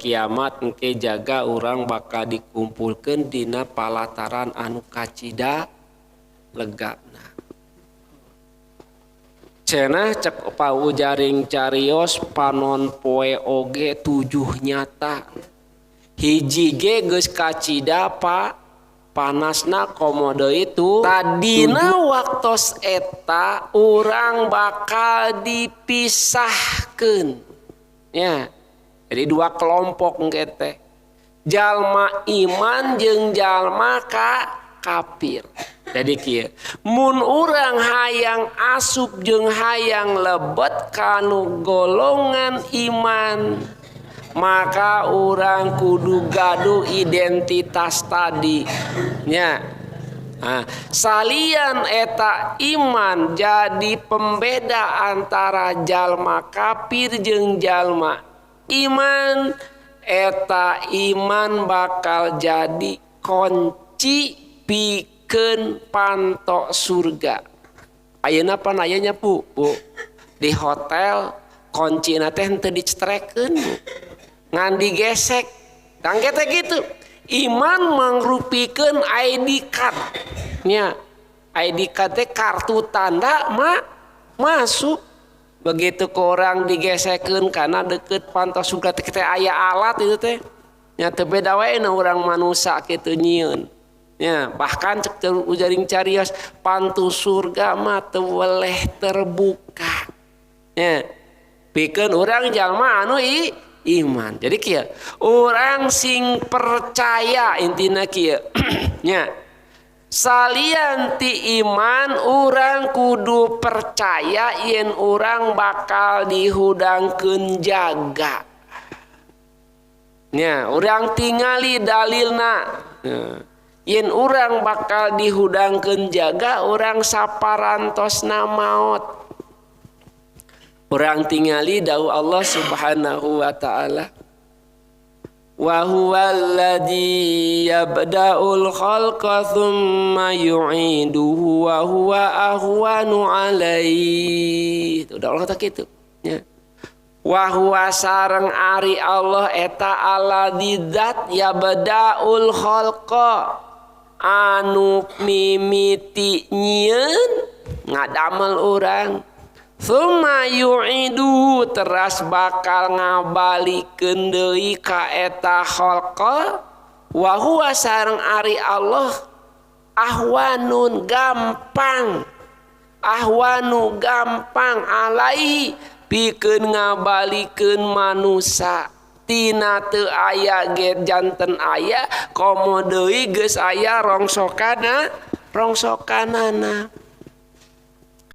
Kiamat engke jaga urang bakal dikumpulkeun dina palataran anu kacida legana. Cenah cek paujaring carios, panon poe oge tujuh nyata. Hiji ge geus kacida pa panasna, komo deui itu tadina. Waktos eta urang bakal dipisahkeun ya, jadi dua kelompok engke teh, jalma iman jeung jalma ka kafir. Jadi kieu, mun urang hayang asup jeung hayang lebet kanu golongan iman, maka urang kudu gaduh identitas tadi nya. Nah, salian eta iman jadi pembeda antara jalma kafir jeung jalma iman, eta iman bakal jadi kunci pikeun panto surga. Ayeuna pan aya nya, Bu, Bu, di hotel kuncina teh henteu dicetrekeun, Bu, ngan digesek. Tang teh gitu, iman mangrupikeun ID card nya. ID card teh kartu tanda ma masuk. Begitu ke orang digesekeun karena deket panto surga teh, teh aya alat itu teh nya. Teu beda wae na urang manusia kitu nyieun ya. Bahkan cek ujaring carios, pantu surga mah teu weleh terbuka ya, pikeun urang jalma anu iman. Jadi kieu, urang sing percaya, intina kieu nya, salian ti iman, urang kudu percaya yen urang bakal dihudangkeun jaga nya. Urang tingali dalilna ya. Yen urang bakal dihudangkeun jaga urang saparantosna maot. Urang tingali dawuh Allah Subhanahu wa Ta'ala, "Wa huwallazi yabda'ul khalqa thumma yu'iduhu wa huwa ahwanu alaihi." Udah, Allah kata gitu ya. Wa huwa sareng ari Allah eta alladzi zat yabda'ul khalqa anu mimiti nyieun, ngadamel urang, summa yu'idu teras bakal ngabalikeun deui ka eta khalqa, wa huwa sareng ari Allah ahwanun gampang, ahwanu gampang, alaihi pikeun ngabalikeun manusa tina teu aya ge janten aya, komo deui geus aya rongsokana rongsokanana.